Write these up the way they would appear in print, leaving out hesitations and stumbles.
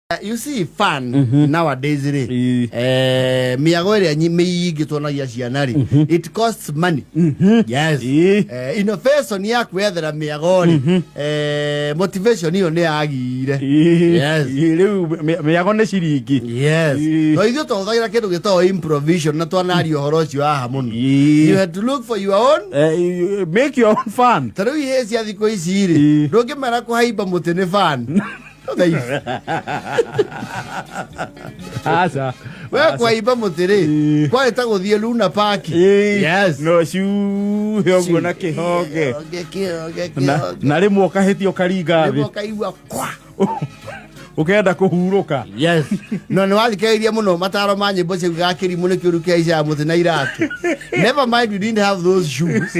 You see fun nowadays rĩ, mĩago ĩrĩa mĩingĩ tuonagia ciana rĩ, it costs money, yes. Innovation ya kwethera mĩago rĩ, motivation ĩyo nĩ yagire. Yes. Rĩu mĩago nĩ ciringi. Yes. No ithuĩ twahũthagĩra kĩndũ gĩtagwo improvision na twanaria ũhoro ũcio haha mũno. You had to look for your own Make your own fun. Ta rĩu ihĩĩ cia thikũ ici rĩ, ndũngĩmera kũhaimba mũtĩ nĩ fan thaa ici. Aca. We kũhaimba mũtĩ rĩ, kwarĩ ta gũthiĩ Luna Park. Yes. No cuhe ũguo na kĩhonge. Kĩhonge, kĩhonge, kĩhonge. Na rĩmwe ũkahĩtia ũkaringa Rĩmwe thĩ. ũkaigua kwa. Ũkenda kũhurũka. Yes, no nĩ wathikĩrĩirie mũno mataro ma nyĩmbo ciaugaga kĩrimũ nĩ kĩũru kĩhaicaga mũtĩ na iratũ. Never mind, we didn't have those shoes.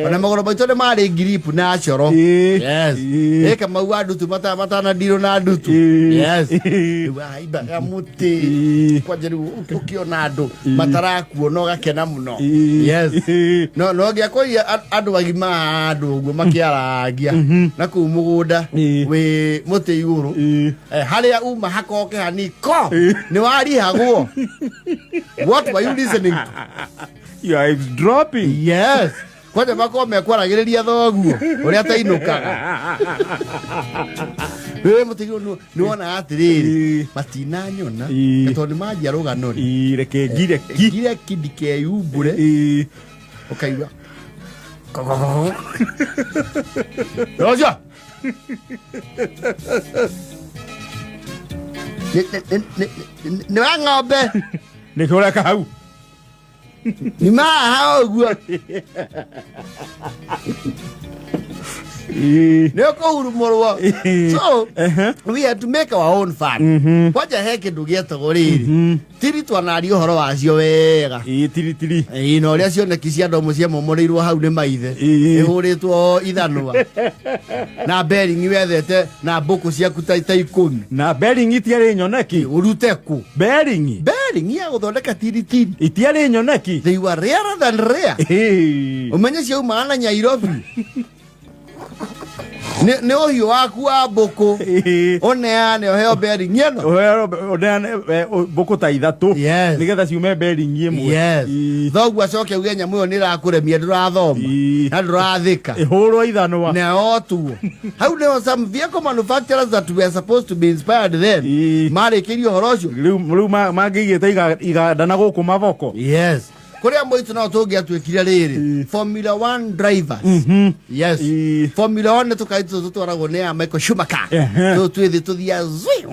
Ona magũrũ maitũ nĩ marĩ grip na coro. Yes. Ĩ kamau wa ndutu matanandirwo na ndutu. Yes. Rĩu ahaimbaga mũtĩ. Kwanja rĩu ũkĩona andũ matarakuona ũgakena mũno. Yes. No ngĩakorire andũ agima andũ ũguo makĩarangia na kũu mũgũnda wĩ mũtĩ igũrũ. Harĩa uma hakoke haniko nĩ warihagwo. What were you listening to? You are eavesdropping. Yes, kwanja makorwo mekwaragĩrĩria thoguo ũrĩa atainũkaga wĩ mũtĩ igũrũ nĩ wonaga atĩrĩrĩ, matinanyona tondũ nĩ manjia rũgano rĩ. Reke ngire ki. Ngire ki ndikeyumbũre. Ũkaigua Roger. Nĩ wa ng'ombe. Nĩkĩ ũreka hau? Nĩ maha ũguo. Nĩ ũkũhurumũrwo. So we had to make our own fun. Kwanja he kĩndũ gĩetagwo rĩrĩ tiri, twanaria ũhoro wacio wega. Ĩĩ, tiritiri. Ĩĩ, na ũrĩa cioneki cia ndomo ciamomoreirwo hau nĩ maithe. Ĩhũrĩtwo ithanwa na bearing wethete na mbũkũ ciaku ta 10. Na bearing itiarĩ nyoneki. Ũrute kũ? Bearing. Bearing ya gũthondeka tiritiri. Itiarĩ nyoneki. They were rarer than rare. Ũmenye ciaumaga na Nyairobi nĩ ũhiũ waku wa mbũkũ. Ũneane ũheo bearing ĩno. Ũheo ũneane mbũkũ ta ithatũ. Yes. Nĩgetha ciume bearing ĩmwe. Yes. Thoguo acoke uge nyamũ ĩyo nĩ ĩrakũremia, ndũrathoma na ndũrathĩka. Ĩhũrwo ithanwa. Na otuo hau nĩho some vehicle manufacturers that were supposed to be inspired then marĩkĩrie ũhoro ũcio. Rĩu mangĩigĩte iganda na gũkũ maboko. Yes, kũrĩa mũitũ no tũngĩatuĩkire rĩrĩ Formula One drivers. Yes. Formula One nĩ tũkari tũtũ tũtwaragwo nĩ ya Michael Schumacher. Tũtũ twĩthĩ tũthia zwi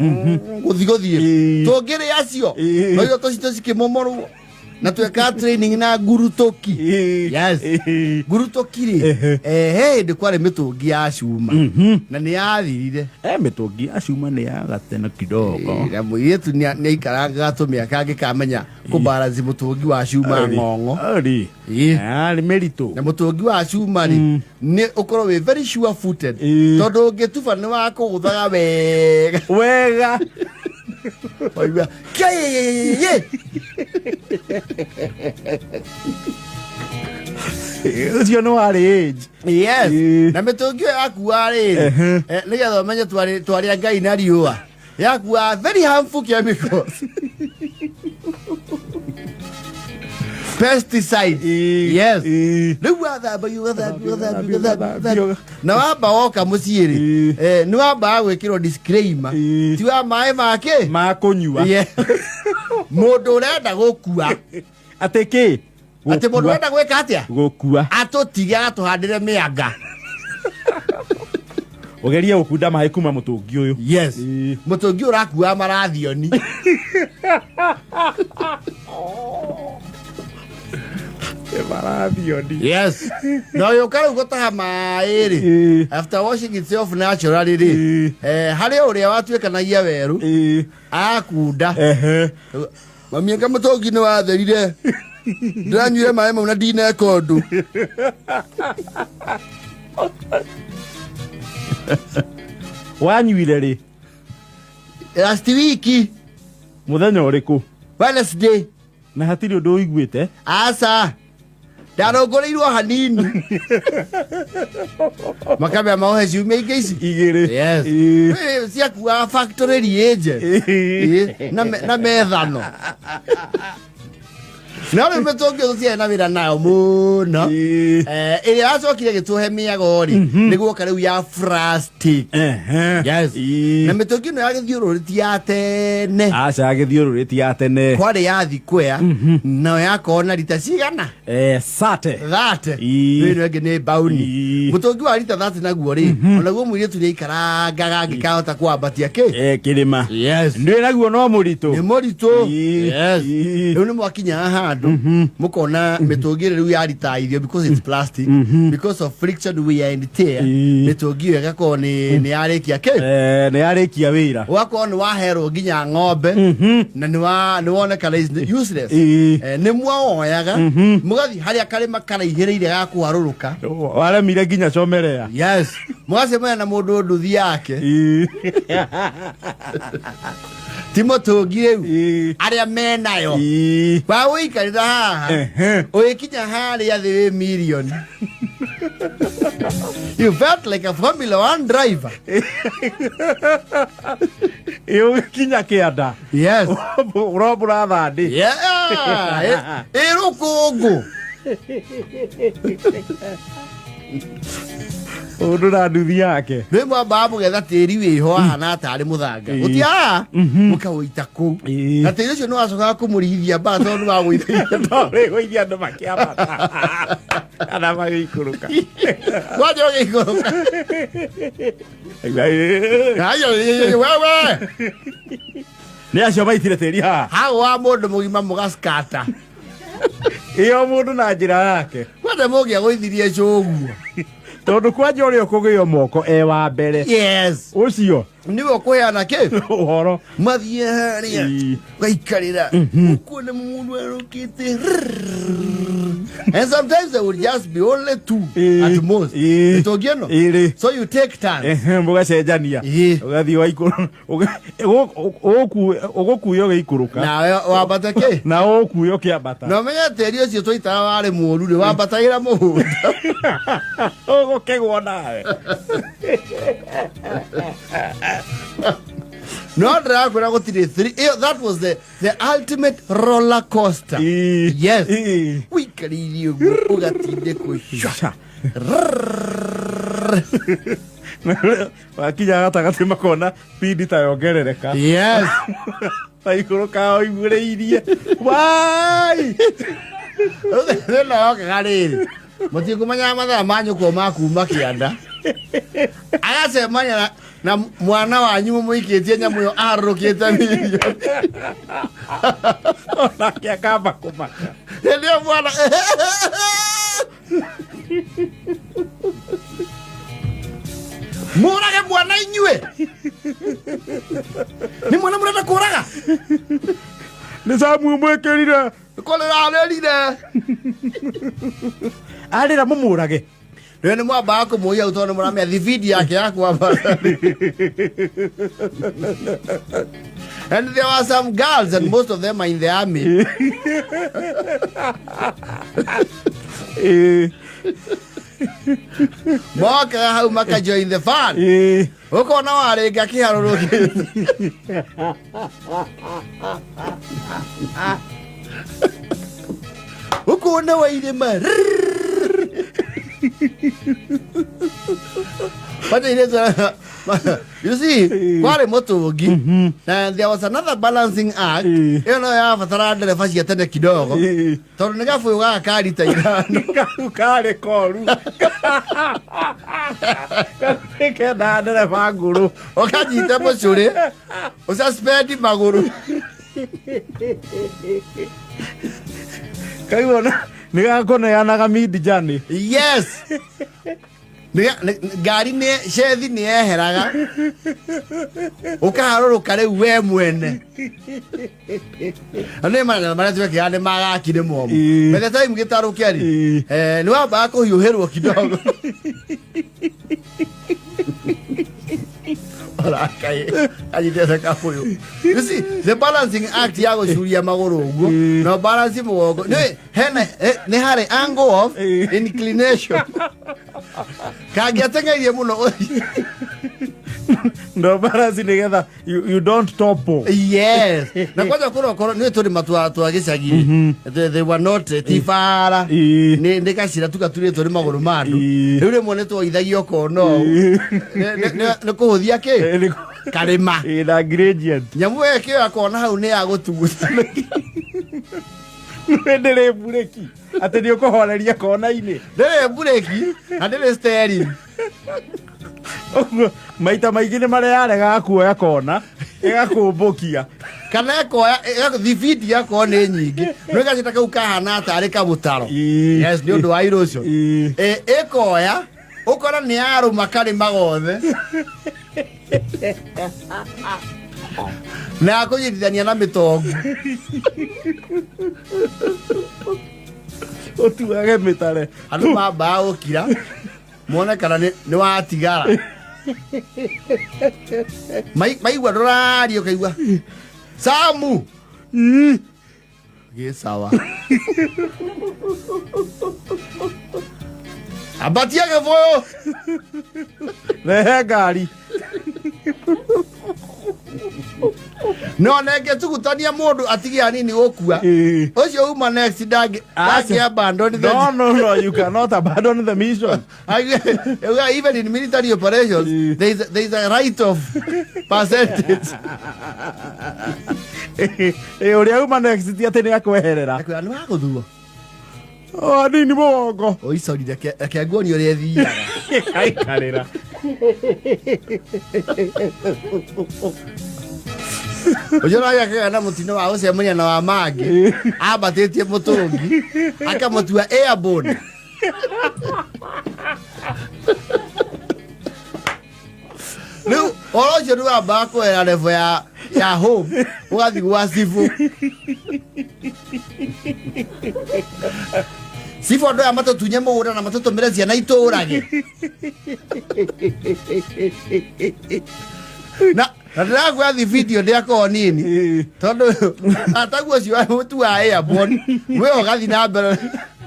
gũthi gũthiĩ. Tũngĩrĩ acio. No icio tũcito cikĩmomorwo na tweka training na ngurutoki. Yes. Ngurutoki rĩ, he hĩndĩ kwarĩ mĩtũngi ya cuma na nĩ yathirire. Mĩtũngi ya cuma nĩ ya gatene kidogo. Na mũirĩtu nĩ aikarangaga tũmĩaka angĩkamenya kũbalansi mũtũngi wa cuma ng'ong'o. Arĩ. Arĩ mĩritũ. Na mũtũngi wa cuma rĩ, nĩ ũkorwo wĩ very sure footed tondũ ũngĩtuba nĩ wakũgũthaga wega. Wega. Waigua kĩĩ. Ũcio nĩ warĩ age. Yes. Na mĩtũngi ĩyo yakua rĩrĩ, nĩgetha ũmenye twarĩ a Ngai na riũa yakua very harmful chemicals, pesticide. Yes. Rĩu wathambagio ũgathambio ũgathambio ũgathambio ũgathambio na wamba woka mũciĩ rĩ, nĩ wambaga gwĩkĩrwo disclaimer ti wa maĩ make ma kũnyua. Yeah. Mũndũ ũrenda gũkua. Atĩ kĩ? Atĩ mũndũ ũrenda gwĩka atĩa? Gũkua. Atũtige agatũhandĩre mĩanga. Ũgerie gũkunda maĩ kuma mũtũngi ũyũ. Yes. Mũtũngi ũrakua marathioni. Marathioni. Yes, na ũyũka rĩu gũtaha maĩ rĩ, after washing itself naturally rĩ, harĩ ũrĩa watuĩkanagia werũ akunda. Mami, anga mũtũngi nĩ watherire, ndĩranyuire maĩ mau na ndineka ũndũ. Wanyuire rĩ? Last week. Mũthenya ũrĩkũ? Wednesday. Na hatirĩ ũndũ ũiguĩte? Aca. Ndarũngũrĩirwo hanini makambia maohe ciumia ingĩ ici. Igĩrĩ. Yes. Ĩĩ. Ciakuaga factory reagent. Ĩĩ. Ĩĩ, na methano no rĩu mĩtũngi ĩyo tũtiarĩ na wĩra nayo mũno. Ĩĩ. Ĩrĩa yacokire gĩtũhe mĩago rĩ, nĩ guoka rĩu ya plastic. Ehe. Yes. Ĩĩ. Na mĩtũngi ĩno ya gĩthiũrũrĩ ti ya tene. Aca, gĩthiũrũrĩ ti ya tene. Kwarĩ ya thikwea, nayo yakorwo na rita cigana? Sate. 30. Ĩĩ. Rĩu ĩno ĩngĩ nĩ mbauni. Ĩĩ. Mũtũngi wa rita 30 naguo rĩ, onaguo mũirĩtu nĩ aikarangaga angĩkahota kwambatia kĩ. Kĩrĩma. Yes. Ndwĩ naguo no mũritũ. Nĩ mũritũ. Ĩĩ. Yes. Ĩĩ. Rĩu nĩ mwakinyaga handũ mũkona mĩtũngi ĩrĩa rĩu ya rita irio, because it's plastic, because of friction, wear and tear, Ĩĩ. mĩtũngi ĩyo ĩgakorwo nĩ yarĩkia kĩ. Nĩ yarĩkia wĩra. Ũgakorwo nĩ waherwo nginya ng'ombe na nĩ wonekana is useless. Ĩĩ. Nĩ mwawoyaga mũgathiĩ harĩa karĩma karaihĩrĩire ga kũharũrũka. Waremire nginya comerea. Yes, mũgacemania na mũndũ nduthi yake. Ĩĩ. Ti mũtũngi rĩu. Ĩĩ. Arĩa menayo. Ĩĩ. Wa ũikarĩra haha, ũgĩkinya harĩa thĩ wĩ mirioni, you felt like a Formula One driver. Ĩ, ũgĩkinya kĩanda. Yes. Ũrombũra thandĩ. Yeah, ĩ rũkũngũ. Ũndũ na nduthi yake. Rĩ mwambaga mũgetha tĩri wĩho ahana tarĩ mũthanga. Ĩĩ. Gũti haha mũkaũita kũu. Ĩĩ. Na tĩri ũcio nĩ wacokaga kũmũrigithia mbaa tondũ nĩ wagũithagia. Tondũ andũ makĩambata kana magĩikũrũka. Kwanja ũgĩikũrũka. Ayo, wewe. Nĩ acio maitire tĩri haha. Hau wa mũndũ mũgima mũgaskata. Ĩyo mũndũ na njĩra yake. Kwanja mũngĩagũithirie cũguo. Tondũ kwanja ũrĩa ũkũgĩo moko e wa mbere. Yes. Ũcio. Nĩwe ũkũheana kĩ. Ũhoro. Mathiĩ harĩa. Ĩĩ. Ũgaikarĩra. Ũkuona mũndũ arũkĩte. And sometimes there would just be only two Ĩĩ. at most. Ĩĩ. Mĩtũngi ĩno. Ĩrĩ. So you take turns. Ehe, mũgacenjania. Ĩĩ. Ũgathiĩ waikũrũ ũgũkuo ũgĩikũrũka. Nawe wambata kĩ? Na ũkuo ũkĩambata. Na ũmenye tĩri ũcio twaitaga warĩ mũũru rĩ, wambatagĩra mũgũnda. Ũgũkĩgwo nawe. No ndĩrakwĩra gũtirĩ three ĩyo, that was the ultimate roller coaster. Ĩĩ. Yes. Ĩĩ. Ũikarĩire ũguo ũgatindĩkwo cua. Wakinya gatagatĩ makona bindi ta yongerereka. Yes. Maikũrũka ũiguĩrĩirie wai. Thĩna wokaga rĩrĩ, mũtikũmenyaga mathaa ma nyũkwa ma kuma kĩanda agacemania na mwana wanyu mũmũikĩtie nyamũ ĩyo aharũrũkĩte mirioni. Onake akamba kũmaka. Hĩndĩ ĩyo mwana mũrage mwana, inyuĩ nĩ mwana mũrenda kũraga. Nĩ Samu mwĩkĩrire. Kũrĩra arĩrire. Arĩra mũmũrage. Rĩu nĩ mwambaga kũmũia tondũ nĩ mũramenya thibindi yake ya kwambata. And there were some girls, and most of them are in the army. Ĩĩ. Mokaga hau maka join the fun. Ĩĩ. Ũkona warĩnga kĩharũrũkĩte. Ũkona wairĩma. But it is, you see, kwarĩ mũtũngi na there was another balancing act. Ĩĩ. Ĩyo no yabatara ndereba cia tene kidogo. Ĩĩ. Tondũ nĩ gabũyũ gaka ka rita 5. Kau karĩ koru kendaga ndereba ngũrũ. Ũkanyita mũcũrĩ ũsuspendi magũrũ. Kau ona nĩ gakũneanaga mid journey. Yes. Ngari nĩ cethi nĩ yeheraga ũkaharũrũka rĩu we mwene. Na nĩ marĩa marĩa twekĩraga nĩ magakire momu. Ĩĩ. By the time gĩtarũ kĩarĩ, Ĩĩ. nĩ wambaga kũhiũhĩrwo kidogo. Orakaĩ anyitĩte kabũyũ. You see the balancing act ya gũcuria magũrũ ũguo no balance mũgongo nĩ hena nĩ harĩ angle of inclination kangĩateng'erie mũno. No balance nĩgetha you don't topple. Yes, na kwanza kũrokoro nĩ tũrĩma twa gĩcagi, they were not ti bara. Nĩ gacĩra tugaturĩtwo nĩ magũrũ ma andũ. Rĩu rĩmwe nĩ twoithagio kona ũũ nĩ kũhũthia kĩ karĩma. Na gradient. Nyamũ ĩyo ĩkĩoya kona hau nĩ ya gũtuguta. Nĩ ndĩrĩ bureki atĩ nĩ ũkũhoreria kona-inĩ. Ndĩrĩ bureki na ndĩrĩ steering. Ũguo maita maingĩ nĩ marĩa yaregaga kuoya kona ĩgakũmbũkia. Kana ĩkoya thibindi yakorwo nĩ nyingĩ no ĩgacĩta kau kahana tarĩ kamũtaro. Yes, nĩ ũndũ wa erosion. Ĩkoya ũkora nĩ yarũma karĩma gothe na yakũnyitithania na mĩtongu. Ũtuage mĩtare. Andũ mambaga gũkira mone kana nĩ watigara. Maigua ndũraria ũkaigua Samu gĩ sawa ambatia gĩbũyũ. Rehe ngari. No nenge tugutania mũndũ atigie hanini gũkua. Ũcio uma next Aca. ndangĩ abandon the No, no, no, you cannot abandon the mission. Even in military operations, there is a right of percentage. Ũrĩa uma next ti atĩ nĩ akweherera. Akwĩra nĩ wagũthuo. O nini mũgongo. Ũicori reke nguonie ũrĩa ĩthiaga. Aikarĩra. Ũcio no akĩgĩa na mũtino wa gũcemania na wa mangĩ ambatĩtie mũtũngi akamũtua airborne. Rĩu ũhoro ũcio nĩ wambaga kũhera level ya home ũgathiĩ gwa cibũ. Cibũ andũ aya matũtunye mũgũnda na matũtũmĩre ciana itũũrage na ndĩrakwĩra thi video ndĩakorwo nini tondũ ataguo ũcio mũtu wa airborne we ũgathiĩ na mbere.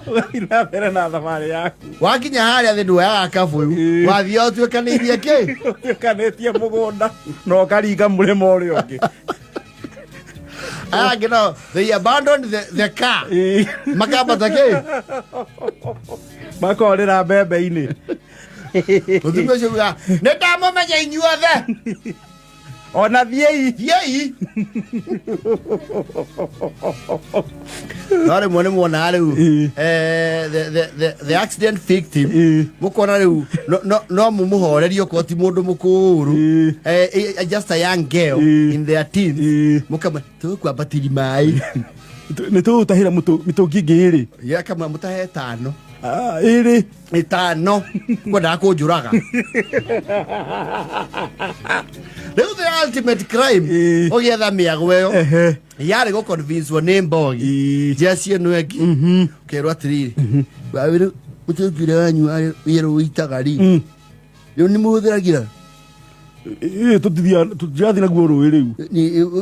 Ũgathiĩ na mbere na thabarĩ yaku. Wakinya harĩa thĩ nduoyaga kabũyũ wathiĩ ũtuĩkanĩirie kĩ. Ũtuĩkanĩtie mũgũnda na ũkaringa mũrĩmo ũrĩa ũngĩ. Aya angĩ no they abandoned the car makambata kĩ. Makorĩra mbembe-inĩ. Mũtumia ũcio uga nĩ ndamũmenya inyuothe. Ona thiĩi. Thiĩi no rĩmwe nĩ muonaga rĩu the accident victim mũkona rĩu no mũmũhorerie okorwo ti mũndũ mũkũrũ, just a young girl in their teens, mũkamwe tũkwambatĩri maĩ. Nĩ tũgũtahĩra mĩtũngi ĩngĩ ĩrĩ. Yakamwe mũtahe ĩtano. Ah, ĩrĩ. Ĩtano kwendaga kũnjũraga. Rĩu the ultimate crime ũgĩetha mĩago ĩyo yarĩ gũconvincewo nĩ mbogi njeci ĩno ĩngĩ ũkerwo atĩrĩrĩ wawĩrĩ mũtũngi ũrĩa wanyu wĩrũ ũitaga rĩ rĩu nĩ mũhũthĩragira. Tũtirathiĩ naguo rũĩ rĩu.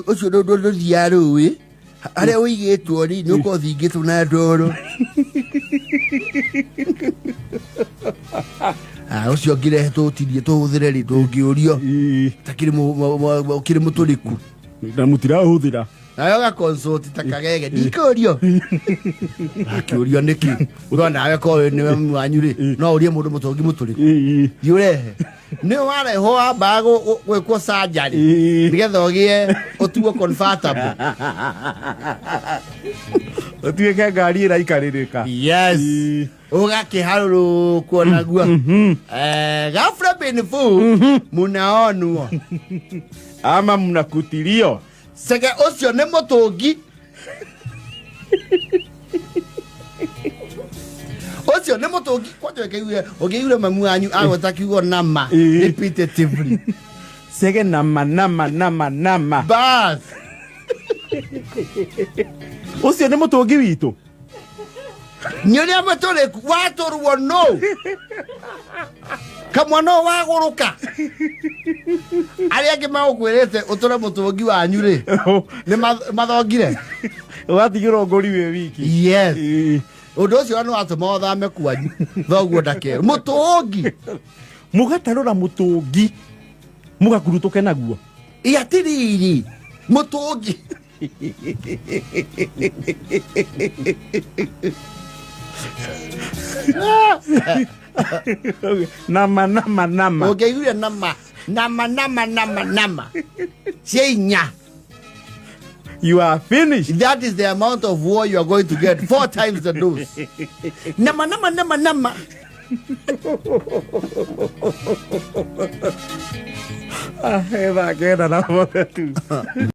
Ũcio ndũthiaga rũĩ harĩa ũigĩtwo rĩ nĩ ũkorwo ũthingĩtwo na ndoro. Ah, ũcio ũngĩrehe tũtirie tũhũthĩre rĩ ndũngĩũrio ta kĩrĩ kĩrĩ mũtũrĩku. Na mũtirahũthĩra. Nawe ũgaconsult ta kagege ndikũrio akĩũrio nĩkĩ no nawe korwo nĩwe mami wanyu rĩ no ũrie mũndũ mũtũngi mũtũrĩku thiĩ ũrehe nĩ warehwo wambaga gwĩkwo surgery nĩgetha ũgĩe ũtuo comfortable. Ũtuĩke ngari ĩraikarĩrĩka. Yes, ũgakĩharũrũkwo naguo. Ghafla bin fu munaonwo ama mnakutirio. Cege ũcio nĩ mũtũngi ũcio nĩ mũtũngi kwanja ũkĩigue ũngĩigue mamu wanyu agweta kiugo nama repetitively. Cege nama nama nama nama. Bas. Ũcio nĩ mũtũngi witũ. Nĩ ũrĩa mũtũrĩku watũrwo no. Kamwana ũyũ wagũrũka arĩa angĩ magũkwĩrĩte ũtũre mũtũngi wanyu rĩ nĩ mathongire. Ũgatigĩrwo ngũri wĩ wiki. Yes. Ĩĩ. Ũndũ ũcio nĩ watũma ũthame kwanyu thoguo ndakerwo mũtũngi. Mũgatarũra mũtũngi mũgakurutũke naguo. Ĩ atĩrĩrĩ mũtũngi. Nama nama nama. Ũngĩaiguire nama nama nama nama nama cia inya. You are finished. That is the amount of war you are going to get. 4 times the dose. Nama nama nama nama. Ah, thaa 9:42.